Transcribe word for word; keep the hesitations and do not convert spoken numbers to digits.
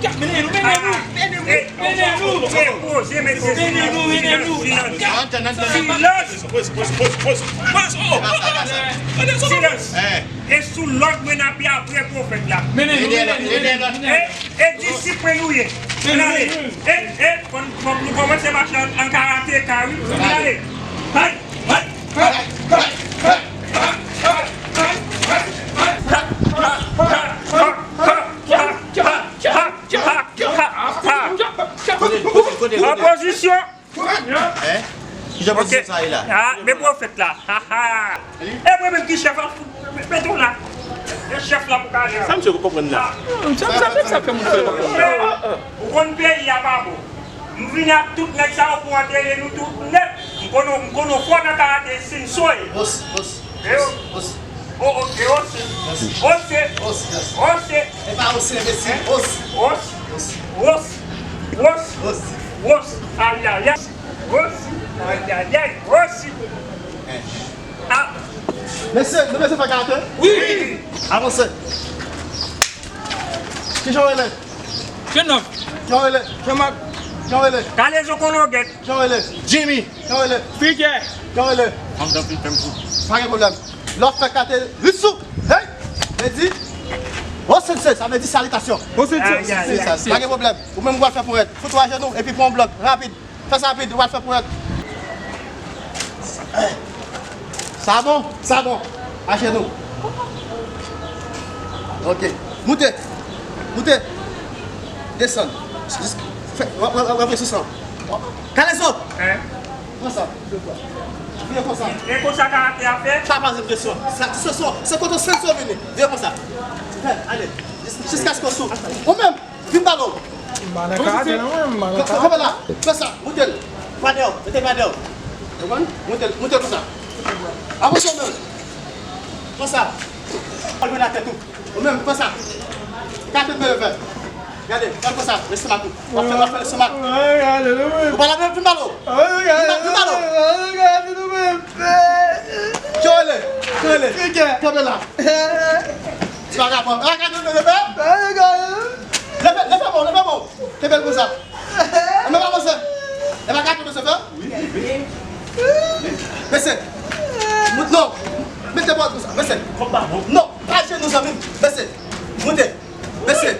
Mennen nou, mennen nou, mennen nou, mennen nou, mennen nou, mennen nou, silans, silans, silans, silans, oh, oh, oh, silans. E sou lòd mwen n ap ye apre pwofèt la. Mennen nou, mennen nou, mennen nou. E, e disip mwen nou ye. Ann ale. E, e, fò n, fò n nou kòmanse mache an, an karateka, wi. Ann ale. Hay, hay, hay, hay, hay. An pozisyon. Hein? Kijan pozisyon sa ye la? Ah, men pwofèt la. Ha, ha. E mwen menm ki chèf a fout. Mete w la. E chèf la pou kale a. Sa misye konprann la? Sa, sa, sa, sa fè moun fè konprann la. Ou konn peyi a pa bon. M vini ak tout nèg sa yo pou antere nou tout nèt. M konn, m konn fò nan karate sin soy. Os, os, os. O, o, e ose. Ose. Ose. Ose. E pa ose, enbesil. Os. Os. Os. Os. Os. Os. Ayayay. Os. Ayayay. Os. Ah. Mesye, nou bezwen fè karate? Wi. Avanse. Kijan w rele? Jennòm. Kijan w rele? Jean-Marc. Kijan w rele? Kalezo Kologèt. Kijan w rele? Jimmy. Kijan w rele? Fidye. Kijan w rele? Andan fi fè m fou. Pa gen pwoblèm. Lè w fè kate, rit sou. Hey! Vle di, o sensei, sa vle di salitasyon. O sensei. Ay, ay, ay. Pa gen pwoblèm. Ou menm ou pral fè ponyèt. Fout ou ajenou epi pran yon blòk rapid. Fè sa rapid, ou pral fè ponyèt. Sa bon, sa bon. Ajenou. Ok. Moute. Moute. Desann. Jis, fè, w ap, w ap, w ap sou san. Kalezo. Hein? Pran sa. Vire konsa. E konsa karate a fè? Sa pa jan de son. Sa, se son. Se kote sensei vini. Vire konsa. Fè, ale. Jis, jiskaske w sou. Ou menm. Vin ba lòm. M pa nan karate non, mwen, m pa nan karate. Kanpe la. Fè sa. Moute l. Padè w. Mete l padè w. Konprann? Moute l, moute l konsa. Avanse w menm. Konsa. Ou jwenn atè tou. Ou menm, fè sa. Gade men yo fè. Gade, fè l konsa. Lestomak ou. W ap fè, w ap fè lestomak. Ou pa la menm, vin ba lòm. Vin ba, vin ba lòm. Kijan w rele? Kijan w rele? Kanpe la. Ti vagabon. Ah, gade, leve. Leve, leve bon, leve bon. Kenbe l konsa. Ann nou avanse. E pa gate nou se fè? Wi, wi. Bese. Moute, non. Mete bò konsa. Bese. Non, pa jenou zanmi m. Bese. Moute. Bese.